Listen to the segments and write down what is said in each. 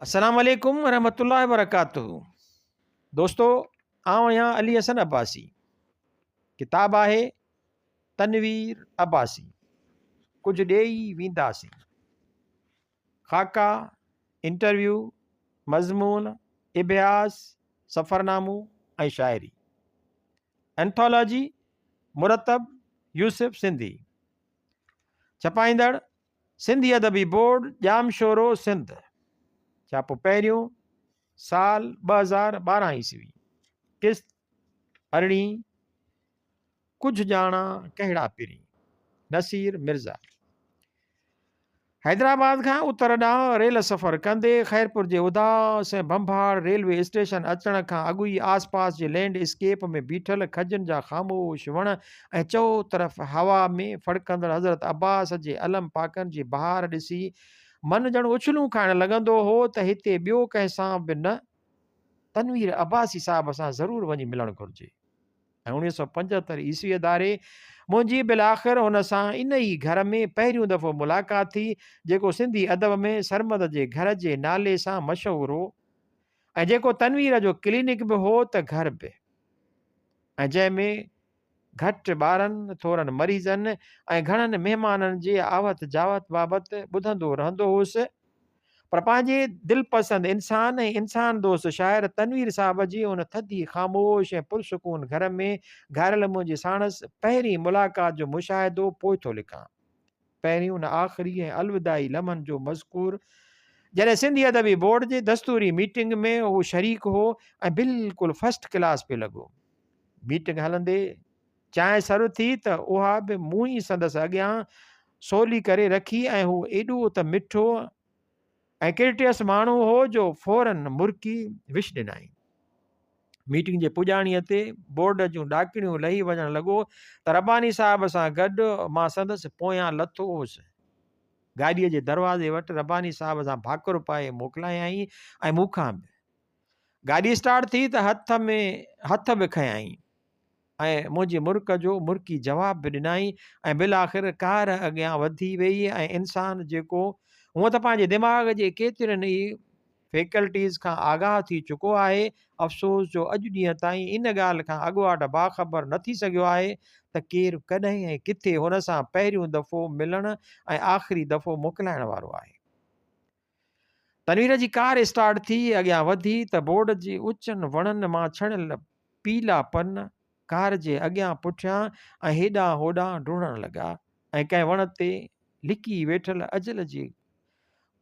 السلام عليڪم ورحمة الله وبرڪاته دوستو آئون آهيان علي حسن عباسي ڪتاب آهي تنوير عباسي ڪجهه ڏيئي وينداسين خاڪا انٽرويو مضمون اڀياس سفرنامو ۽ شاعري انٿالاجي مرتب يوسف سنڌي ڇپائيندڙ سنڌي ادبي بورڊ ڄامشورو سنڌ، ڇاپو پهريون، سال 2012 عيسوي، قسط ارڙهين، ڪجهه ڄاڻان ڪهڙا پرين، نصير مرزا. حيدرآباد کان اتر ڏانهن ريل سفر ڪندي خيرپور جي اداس ۽ ڀنڀاڙ ريلوي اسٽيشن اچڻ کان اڳ ئي آس پاس جي لينڊ اسڪيپ ۾ بيٺل کجين جا خاموش وڻ ۽ چؤطرف هوا ۾ ڦڙڪندڙ حضرت عباس جي علم پاڪن جي بهار ڏسي من ڄڻ اڇلون کائڻ لڳندو هو ته هتي ٻيو ڪنهن سان به نه تنوير عباسي صاحب سان ضرور وڃي ملڻ گهرجي ۽ 1975 عيسويء ڌاري منهنجي بالآخر هن سان ان ئي گهر ۾ پهريون دفعو ملاقات ٿي جيڪو سنڌي ادب ۾ سرمد جي گهر جي نالي سان مشهور هو ۽ جيڪو تنوير جو ڪلينڪ به هو ته گهر به ۽ جنهن ۾ گهٽ ٻارن، ٿورن مريضن ۽ گهڻن مهمانن جي آوت جاوت بابت ٻڌندو رهندو هوس، پر پنهنجي دلپسند انسان ۽ انسان دوست شاعر تنوير صاحب جي ان ٿڌي، خاموش ۽ پرسڪون گهر ۾ گهاريل منهنجي ساڻس پهرين ملاقات جو مشاهدو پوء ٿو لکان. پهرين ان آخري ۽ الوداعي لمحن جو مذڪور، جڏهن سنڌي ادبي بورڊ جي دستوري ميٽنگ ۾ هو شريڪ هو ۽ بلڪل فرسٽ ڪلاس پيو لڳو. ميٽنگ هلندي چانهه سرو ٿي ته اها به مون ئي سندس اڳيان سولي ڪري رکي ۽ هو ايڏو ته مٺو ۽ ڪرٽيس ماڻهو هو جو فورن مرڪي وش ڏنائين. ميٽنگ جي پڄاڻيء تي بورڊ جون ڏاڪڻيون لهي وڃڻ لڳو ته رباني صاحب سان گڏ مان سندس پويان لٿو هوس. گاڏيء جي دروازي وٽ رباني صاحب سان ڀاڪر پائي موڪلايائين ۽ مون کان به. گاڏي اسٽارٽ ٿي ته هٿ ۾ هٿ به کنيائين ۽ منهنجي مرڪ جو مرڪي جواب به ڏنائين ۽ بالآخر ڪار اڳيان وڌي ويئي ۽ انسان جيڪو هونء ته پنهنجي دماغ جي ڪيترين ئي فيڪلٽيز کان آگاهه ٿي چڪو آهي، افسوس جو اڄ ڏينهن تائين ان ڳالهه کان اڳواٽ باخبر نه ٿي سگهيو آهي ته ڪير ڪڏهن ۽ ڪٿي هن سان پهريون دفعو ملڻ ۽ آخري دفعو موڪلائڻ وارو آهي. تنوير جي ڪار اسٽارٽ ٿي اڳيان وڌي ته بورڊ جي اچن وڻن مان ڇڻيل پيلا پن ڪار جي اڳيان پٺيان ۽ هيڏانهن هوڏانهن ڊوڙڻ لڳا ۽ ڪنهن وڻ تي لڪي ويٺل اجل جي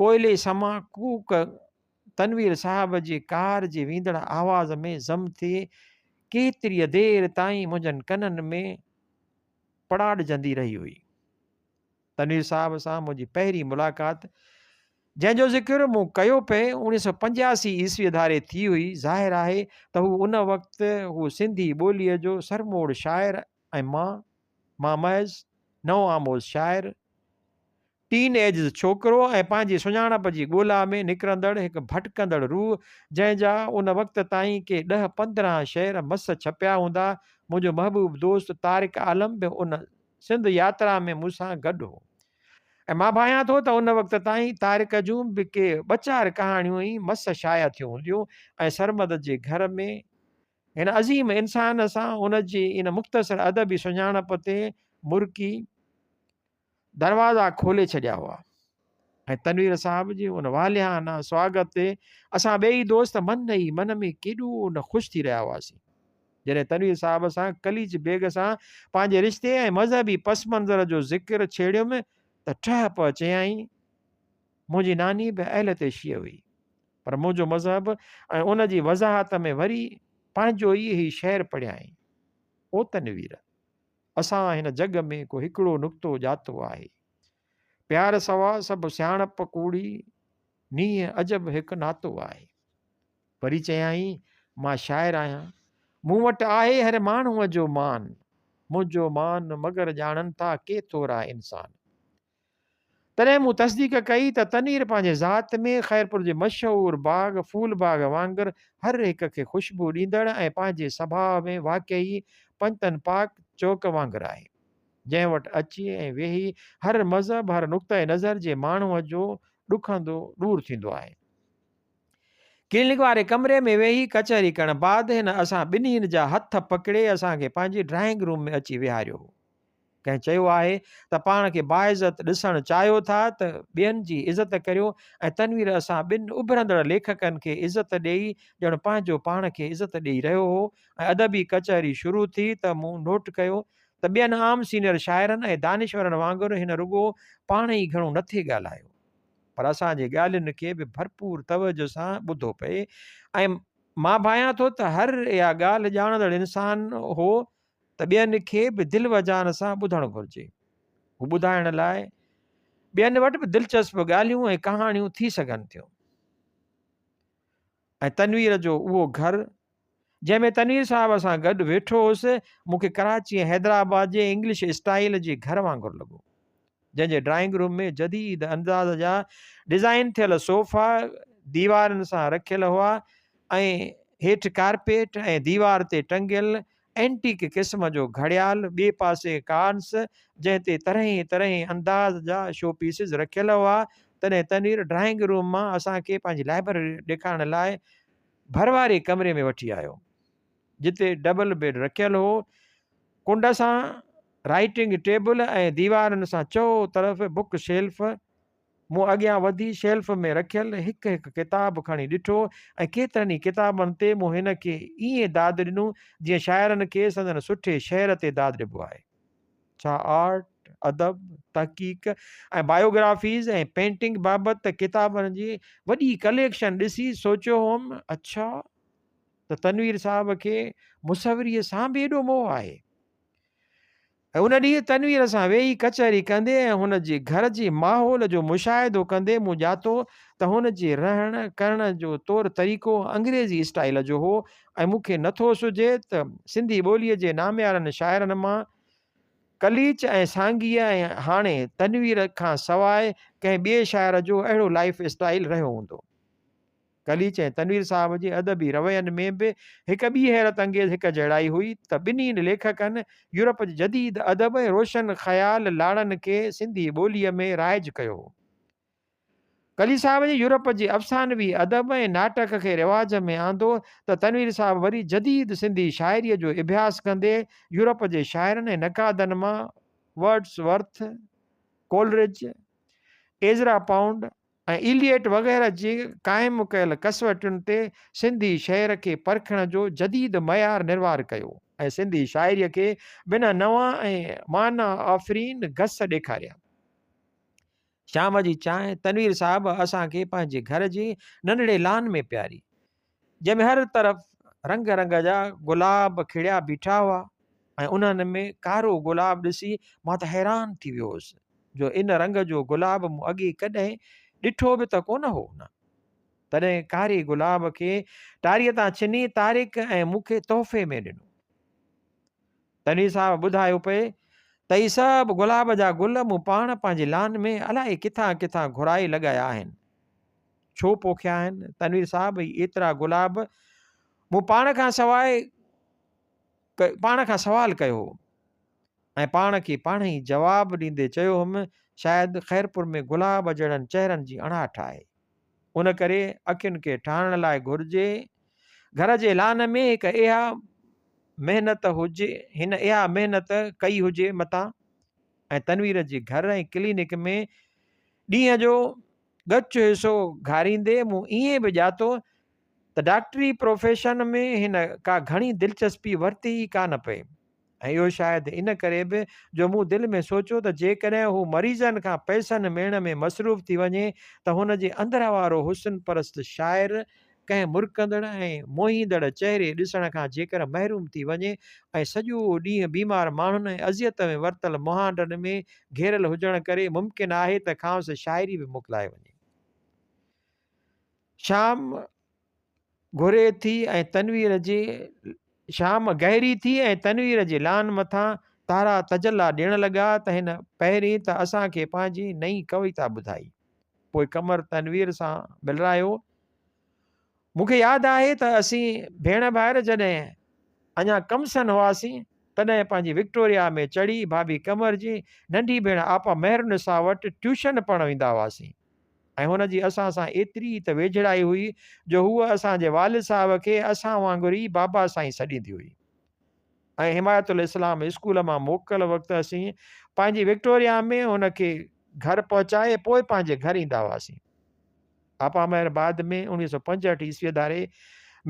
ڪوئلي سمان ڪوڪ تنوير صاحب جي ڪار جي ويندڙ آواز ۾ ضم ٿي ڪيتريء دير تائين منهنجن ڪنن ۾ پڙاڏجندي رهي هئي. تنوير صاحب سان منهنجي پهرين ملاقات، جنهن جو ذڪر مون ڪيو پئي، 1985 عيسويء ڌاري ٿي هئي. ظاهر آهي ته هو ان وقت هو سنڌي ٻوليء جو سرموڙ شاعر ۽ مان، مان محض نئون آموز شاعر، ٽين ايجز ڇوڪرو ۽ پنهنجي سڃاڻپ جي ڳولا ۾ نڪرندڙ هڪ ڀٽڪندڙ روح، جنهن جا ان وقت تائين ڪي ڏهه 15 شعر مس ڇپيا هوندا. منهنجو محبوب دوست طارق عالم به ان سنڌ ياترا ۾ مون سان گڏ هو ۽ مان ڀانيان ٿو ته ان وقت تائين طارق جون به ڪي ٻه چار ڪهاڻيون ئي مس شايع ٿيون هونديون ۽ سرمد جي گهر ۾ هن عظيم انسان سان ان جي ان مختصر ادبي سڃاڻپ تي مرڪي دروازا کولي ڇڏيا هئا ۽ تنوير صاحب جي ان والهانه سواگت تي اسان ٻيئي دوست من ئي من ۾ ڪيڏو نه خوش ٿي رهيا هئاسين. جڏهن تنوير صاحب سان قليچ بيگ سان پنهنجي رشتي ۽ مذهبي پس منظر جو ذڪر ڇيڙيم ته ٺهه پهه چيائين، منهنجي ناني به اهل تشيع هئي، پر منهنجو مذهب ۽ ان جي وضاحت ۾ وري پنهنجو ئي هي شعر پڙهيائين، او تنوير! اسان هن جڳ ۾ ڪو هڪڙو نقطو ڄاتو آهي. پيار سوا سڀ سياڻپ ڪوڙي، نينهن عجب هڪ ناتو آهي. وري چيائين، مان شاعر آهيان، مون وٽ آهي هر ماڻهوء جو مان، منهنجو مان مگر ڄاڻن ٿا ڪي ٿورا انسان. تڏهن مون تصديق ڪئي ته تنوير پنهنجي ذات ۾ خيرپور جي مشهور باغ ڦول باغ وانگر هر هڪ کي خوشبو ڏيندڙ ۽ پنهنجي سڀاء ۾ واقعي پنجتن پاڪ چوڪ وانگر آهي، جنهن وٽ اچي ۽ ويهي هر مذهب هر نقطه نظر جي ماڻهوء جو ڏکندو ڏور ٿيندو آهي. ڪلينڪ واري ڪمري ۾ ويهي ڪچهري ڪرڻ بعد هن اسان ٻنهين جا هٿ پڪڙي اسان کي پنهنجي ڊرائنگ روم ۾ اچي ويهاريو هو. ڪنهن چيو آهي ته پاڻ کي باعزت ڏسڻ چاهيو ٿا ته ٻين جي عزت ڪريو ۽ تنوير اسان ٻن اڀرندڙ ليکڪن کي عزت ڏيئي ڄڻ پنهنجو پاڻ کي عزت ڏيئي رهيو هو ۽ ادبي ڪچهري شروع ٿي ته مون نوٽ ڪيو ته ٻين عام سينئر شاعرن ۽ دانشورن وانگر هن رڳو پاڻ ئي گهڻو نٿي ڳالهايو. پر اسان جي ڳالهين کي به ڀرپور توجه سان ٻڌو پئي ۽ مان ڀانيان ٿو ته هر اها ڳالهه ڄاڻندڙ انسان هو ته ٻين کي به دل و جان سان ٻڌڻ گهرجي. هو ٻڌائڻ لاء ٻين وٽ به دلچسپ ڳالهيون ۽ ڪهاڻيون ٿي سگهن ٿيون. ۽ تنوير جو اهو گهر جنهن ۾ تنوير صاحب سان گڏ ويٺو هوس، مون کي ڪراچي ۽ حيدرآباد جي انگلش اسٽائيل جي گهر وانگر لڳو، جنهن جي ڊرائنگ روم ۾ جديد انداز جا ڊزائين ٿيل صوفا ديوارن سان رکيل هئا ۽ هيٺ ڪارپيٽ ۽ ديوار تي ٽنگيل اينٽيڪ قسم جو گهڙيال، ٻئي پاسي ڪارنس جنهن تي طرحين طرحين انداز جا شو پيسز رکيل هئا. تڏهن تنوير ڊرائنگ روم مان اسان کي پنهنجي لائبرري ڏيکارڻ لاء ڀر واري ڪمري ۾ وٺي آيو، جتي ڊبل بيڊ رکيل هو. ڪنڊ سان رائيٽنگ ٽيبل ۽ ديوارن سان چئو طرف بڪ شيلف. مون اڳيان وڌي شيلف ۾ رکيل هڪ هڪ ڪتاب کڻي ڏٺو ۽ ڪيترن ئي ڪتابن تي مون هن کي ائين داد ڏنو، جيئن شاعرن کي سندن سٺي شعر تي داد ڏبو آهي. ڇا آرٽ، ادب، تحقيق ۽ بايوگرافيز ۽ پينٽنگ بابت ته ڪتابن جي وڏي ڪليڪشن ڏسي سوچيو هئم، اڇا ته تنوير صاحب کي مصوريء سان به ايڏو موهه آهي. ۽ ان ڏينهن تنوير سان ويهي ڪچهري ڪندي ۽ هن جي گهر جي ماحول جو مشاهدو ڪندي مون ڄاتو ته هن جي رهڻ ڪرڻ جو طور طريقو انگريزي اسٽائيل جو هو ۽ مون کي نٿو سجهي ته سنڌي ٻوليء جي ناميارن شاعرن مان قليچ ۽ سانگيء ۽ هاڻي تنوير کان سواء ڪنهن ٻئي شاعر جو اهڙو لائيف اسٽائيل رهيو هوندو. قليچ ۽ تنوير صاحب جي ادبي روين ۾ به هڪ ٻي حيرت انگيز هڪ جهڙائي هئي ته ٻنهي ليکڪن يورپ جي جديد ادب ۽ روشن خيال لاڙن کي سنڌي ٻوليء ۾ رائج ڪيو هو. قليچ صاحب جي يورپ جي افسانوي ادب ۽ ناٽڪ کي رواج ۾ آندو ته تنوير صاحب وري جديد سنڌي شاعريء جو اڀياس ڪندي يورپ جي شاعرن ۽ نقادن مان Wordsworth, Coleridge, Ezra Pound ۽ Eliot وغيره جي قائم ڪيل ڪسوٽين تي سنڌي شعر کي پرکڻ جو جديد معيار نروار ڪيو ۽ سنڌي شاعريء کي بنهه نوان ۽ معنيٰ آفرين گس ڏيکاريا. شام جي چانهه تنوير صاحب اسان کي پنهنجي گهر جي ننڍڙي لان ۾ پياري، جنهن ۾ هر طرف رنگ رنگ جا گلاب کڙيا بيٺا هئا ۽ انهن ۾ ڪارو گلاب ڏسي مان ته حيران ٿي ويو هوس، جو ان رنگ جو گلاب مون اڳي ڪڏهن ڏٺو به ته ڪونه هو نه. تڏهن ڪاري گلاب کي ٽاريء تان ڇني طارق ۽ مون کي تحفي ۾ ڏنو. تنوير صاحب ٻڌايو پئي ته هي سڀ گلاب جا گل مون پاڻ پنهنجي لان ۾ الائي ڪٿان ڪٿان گهرائي لڳايا آهن. ڇو پوکيا آهن تنوير صاحب هي ايترا گلاب؟ مون پاڻ کان سواء پاڻ کان سوال ڪيو هو ۽ پاڻ کي پاڻ ئي جواب ڏيندي چيو هيم شايد خيرپور ۾ گلاب جهڙن چهرن جي اڻاٺ آهي. ان ڪري اکين کي ٺاهڻ لاء گهرجي. گهر جي لان ۾ هڪ اها محنت هجي هن اها محنت ڪئي هجي متان ۽ تنوير جي گهر ۽ ڪلينڪ ۾ ڏينهن جو ڳچ حصو گهاريندي مون ائين به ڄاتو ته ڊاڪٽري پروفيشن ۾ هن ڪا گهڻي دلچسپي ورتي ئي ڪانه پئي. ۽ اهو شايد ان ڪري به جو مون دل ۾ سوچيو ته جيڪڏهن هو مريضن کان پئسن ميڙڻ ۾ مصروف ٿي وڃي ته هن جي اندر وارو حسن پرست شاعر ڪنهن مرڪندڙ ۽ موهيندڙ چهري ڏسڻ کان جيڪر محروم ٿي وڃي ۽ سڄو ڏينهن بيمار ماڻهن ۽ اذيت ۾ ورتل مهانڊن ۾ گهيريل هجڻ ڪري ممڪن آهي ته کانئس شاعري به موڪلائي وڃي. شام. گهري ٿي ۽ تنوير جي شام گهري ٿي ۽ تنوير جي لان مٿان تارا تجلا ڏيڻ لڳا ته هن پهرين ته اسان کي پنهنجي نئين ڪويتا ٻڌائي پوء قمر تنوير سان ملرايو. مون کي ياد آهي ته اسين ڀيڻ ڀائر جڏهن اڃا ڪمسن هئاسين تڏهن پنهنجي وڪٽوريا ۾ چڙهي ڀاڀي قمر جي ننڍي ڀيڻ آپا مهرالنساء وٽ ٽيوشن پڙهڻ ويندا هئاسين. ۽ هن جي اسان سان ايتري ته ويجهڙائي هئي جو هوء اسان جي والد صاحب کي اسان وانگر ئي بابا سائين سڏيندي هئي ۽ حمايت الاسلام اسڪول مان موڪل وقت اسين پنهنجي وڪٽوريا ۾ هن کي گهر پهچائي پوء پنهنجي گهر ايندا هئاسين. آپا مهر بعد ۾ 1965 عيسويء ڌاري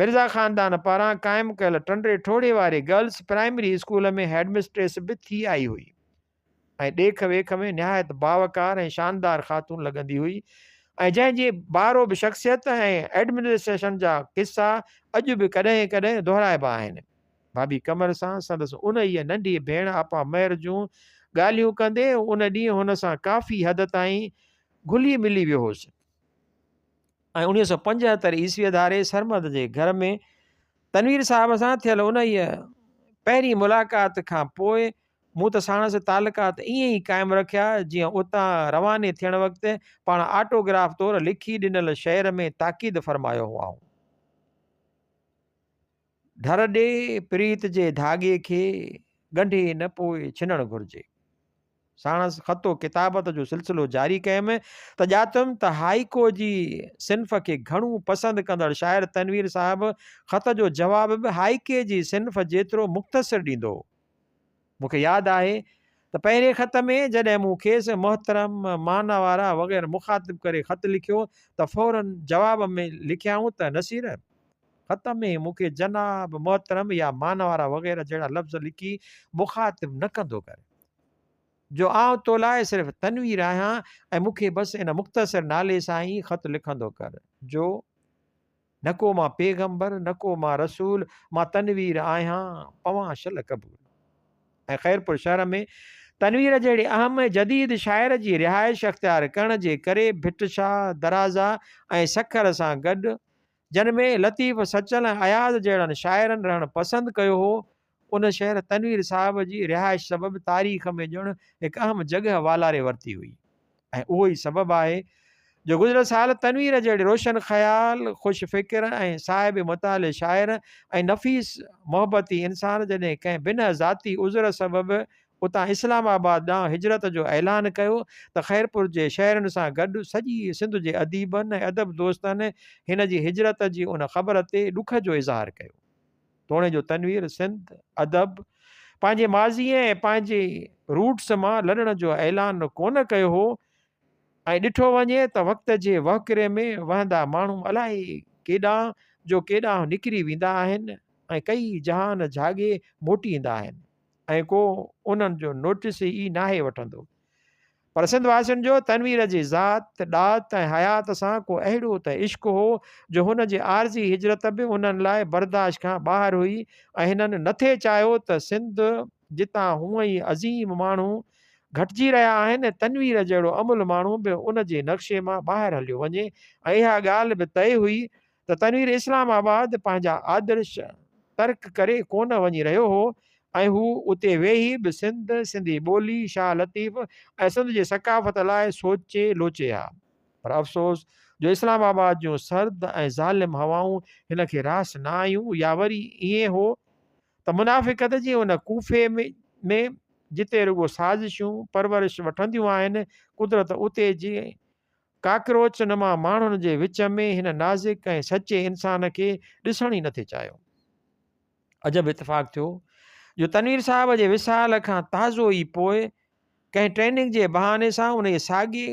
مرزا خاندان پاران قائم ڪيل ٽنڊي ٺوڙهي واري گرلس پرائمري اسڪول ۾ هيڊمسٽريس به ٿي آئي هئي ۽ ڏيک ويک ۾ نهايت باوقار ۽ شاندار خاتون لڳندي هئي ۽ جنهن جي بارعب شخصيت ۽ ايڊمنسٽريشن جا قصا اڄ به ڪڏهن ڪڏهن دهرائبا آهن. ڀاڀي قمر سان سندس انهيء ننڍي ڀيڻ آپا مهر جون ڳالهيون ڪندي ان ڏينهن هن سان ڪافي حد تائين گهلي ملي ويو هوس ۽ 1975 عيسويء ڌاري سرمد جي گهر ۾ تنوير صاحب سان ٿيل انهيء پهرين ملاقات کان پوء مون ته ساڻس تعلقات ائين ئي قائم رکيا جيئن اتان رواني ٿيڻ وقت پاڻ آٽوگراف طور لکي ڏنل شعر ۾ تاڪيد فرمايو هئائون. ڍر ڏي پريت جي ڌاڳي کي ڳنڍي نه پوء ڇنڻ گهرجي. ساڻس خط و ڪتابت جو سلسلو جاري ڪيم ته ڄاتم ته هائيڪو جي صنف کي گهڻو پسند ڪندڙ شاعر تنوير صاحب خط جو جواب به هائيڪي جي صنف جيترو مختصر ڏيندو هو. مون کي ياد آهي ته پهرين خط ۾ جڏهن مون کيس محترم، مانوارا وغيره مخاطب ڪري خط لکيو ته فوراً جواب ۾ لکيائون ته نصير! خط ۾ مون کي جناب، محترم يا مانوارا وغيره جهڙا لفظ لکي مخاطب نه ڪندو ڪر، جو آئون تو لاء صرف تنوير آهيان ۽ مون کي بس ان مختصر نالي سان ئي خط لکندو ڪر، جو نه ڪو مان پيغمبر، نه ڪو مان رسول، مان تنوير آهيان، پوان شل قبول. ۽ خيرپور شهر ۾ تنوير جهڙي اهم ۽ جديد شاعر جي رهائش اختيار ڪرڻ جي ڪري ڀٽ شاهه، درازا ۽ سکر سان گڏ جن ۾ لطيف، سچل ۽ اياز جهڙن شاعرن رهڻ پسند ڪيو هو، ان شهر تنوير صاحب جي رهائش سبب تاريخ ۾ ڄڻ هڪ اهم جڳهه والاري ورتي هئي ۽ اهو ئي سبب آهي جو گذريل سال تنوير جهڙي روشن خيال، خوش فڪر ۽ صاحب مطالع شاعر ۽ نفيس محبتي انسان جڏهن ڪنهن بنهه ذاتي عذر سبب اتان اسلام آباد ڏانهن هجرت جو اعلان ڪيو ته خيرپور جي شهرين سان گڏ سڄي سنڌ جي اديبن ۽ ادب دوستن هن جي هجرت جي ان خبر تي ڏک جو اظهار ڪيو. توڻي جو تنوير سنڌ ادب پنهنجي ماضيء ۽ پنهنجي روٽس مان لڏڻ جو اعلان ڪونه ڪيو هو ۽ ڏٺو وڃي ته وقت جي وهڪري ۾ وهندا ماڻهو الائي ڪيڏانهن جو ڪيڏانهن نڪري ويندا آهن ۽ ڪئي جهان جهاڳي موٽي ايندا آهن. ۽ ڪو انهن جو نوٽيس ئي ناهي وٺندو. پر سنڌ واسين جو تنوير جي ذات، ڏات ۽ حيات سان ڪو اهڙو ته عشق هو جو هن جي عارضي هجرت به انهن لاء برداشت کان ٻاهر هئي ۽ هنن نٿي چاهيو ته سنڌ جتان هونء ئي عظيم ماڻهو گهٽجي رهيا آهن تنوير جهڙو املهه ماڻهو به ان جي نقشي مان ٻاهر هليو وڃي ۽ اها ڳالهه به طئي هئي ته تنوير اسلام آباد پنهنجا آدرش ترڪ ڪري ڪونه وڃي رهيو هو ۽ هو اتي ويهي به سنڌ، سنڌي ٻولي، شاهه لطيف ۽ سنڌ جي ثقافت لاء سوچي لوچي ها. پر افسوس جو اسلام آباد جون سرد ۽ ظالم هوائون هن کي راس نه آيون يا وري ائين هو ته منافقت جي ان ڪوفي ۾ جتي رڳو سازشون پرورش وٺنديون آهن، قدرت اتي جي ڪاڪروچ نما ماڻهن جي وچ ۾ هن نازڪ ۽ سچي انسان کي ڏسڻ ئي نٿي چاهيو. عجب اتفاق ٿيو جو تنوير صاحب جي وصال کان تازو ئي پوء ڪنهن ٽريننگ جي بهاني سان انهيء ساڳئي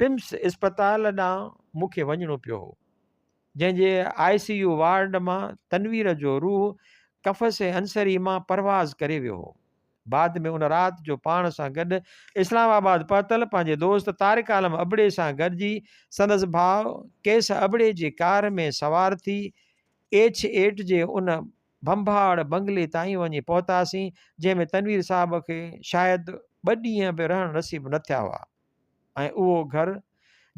پمس اسپتال ڏانهن مون کي وڃڻو پيو هو، جنهن جي آء سي يو وارڊ مان تنوير جو روح قفس عنصري مان پرواز ڪري ويو هو. بعد ۾ ان رات جو پاڻ سان گڏ اسلام آباد پهتل پنهنجي دوست طارق عالم ابڙي سان گڏجي سندس ڀاء قيس ابڙي جي ڪار ۾ سوار ٿي ايڇ ايٽ جي ان ڀنڀاڙ بنگلي تائين وڃي پهتاسين جنهن ۾ تنوير صاحب کي شايد ٻه ڏينهن به رهڻ نصيب نه ٿيا هئا ۽ اهو گهر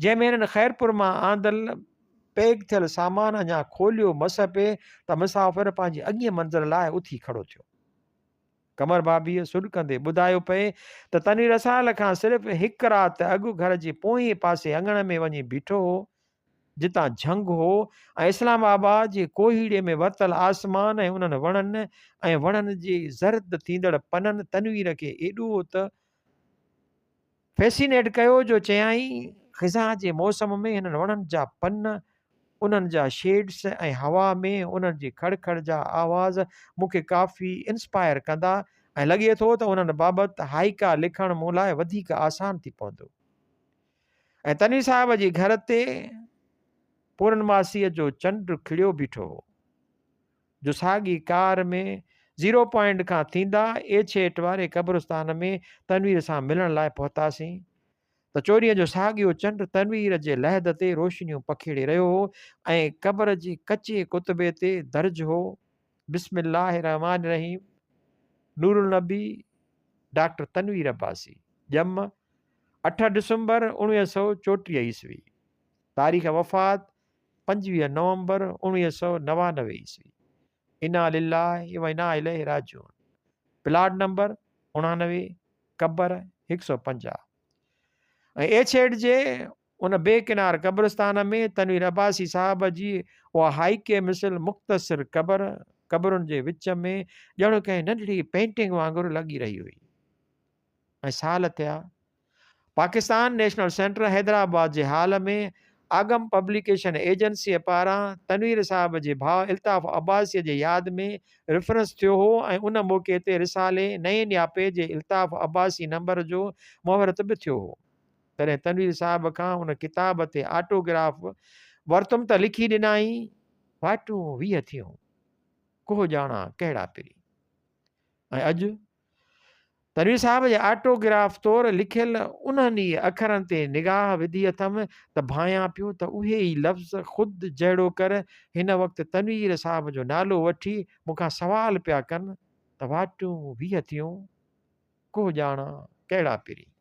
جنهن ۾ هنن خيرپور مان آندل پيڪ ٿيل سامان اڃا کوليو مس پئي ته مسافر پنهنجي اڳئين منزل لاء اٿي کڙو ٿيو. قمر ڀاڀيء سڏڪندي ٻڌايو پئي ته تنوير اسال کان صرف هڪ رات اڳ گهر جي پوئين پاسي اڱڻ ۾ وڃي بيٺو هو، جتان جهنگ هو ۽ اسلام آباد جي ڪوهيڙي ۾ ورتل آسمان ۽ انهن وڻن ۽ وڻن جي زرد ٿيندڙ پنن تنوير کي ايڏو ته فيسينيٽ ڪيو جو چيائين، خزان جي موسم ۾ هنن وڻن جا پن، انهن جا شيڊس ۽ هوا ۾ انهن جي کڙ کڙ جا آواز مون کي ڪافي انسپائر ڪندا ۽ لڳي ٿو ته انهن بابت هائيڪا لکڻ مون لاء وڌيڪ آسان ٿي پوندو. ۽ تنوير صاحب جي گهر تي پورنماسيء جو چنڊ کڙيو بيٺو هو، جو ساڳي ڪار ۾ زيرو پوائنٽ کان ٿيندا ايڇ ايٽ واري قبرستان ۾ تنوير سان ملڻ لاء پهتاسين. ته چوڏهينء جو ساڳيو چنڊ تنوير جي لحد تي روشنيون پکيڙي رهيو هو ۽ قبر جي ڪچي ڪتبي تي درج هو، بسم الله الرحمٰن الرحيم، نورالنبي ڊاڪٽر تنوير عباسي، ڄم، اٺ ڊسمبر 1934 عيسوي، تاريخ وفات، 25 نومبر 1999 عيسوي، انا لله و انا اليه راجعون، پلاٽ نمبر 89، قبر 150 ۽ ايڇ ايڊ جي ان بي ڪنار قبرستان ۾ تنوير عباسي صاحب جي اها هائيڪي مثل مختصر قبر قبرن جي وچ ۾ ڄڻ ڪنهن ننڍڙي پينٽنگ وانگر لڳي رهي هئي ۽ سال ٿيا پاڪستان نيشنل سينٽر حيدرآباد جي هال ۾ آگم پبليڪيشن ايجنسيء پاران تنوير صاحب جي ڀاء الطاف عباسيء جي ياد ۾ ريفرنس ٿيو هو ۽ ان موقعي تي رسالي نئين نياپي جي الطاف عباسي نمبر جو مهورت به ٿيو هو. تڏهن تنوير صاحب کان ان ڪتاب تي آٽو گراف ورتم ته لکي ڏنائين، واٽون 20 ٿيون، ڪوهه ڄاڻان ڪهڙا پرين. ۽ اڄ تنوير صاحب جي آٽو گراف طور لکيل انهن ئي اکرن تي نگاهه وڌي اٿم ته ڀانيان پيو ته اهي ئي لفظ خود جهڙوڪر هن وقت تنوير صاحب جو نالو وٺي مون کان سوال پيا ڪن ته واٽون 20 ٿيون، ڪوهه ڄاڻان ڪهڙا پرين.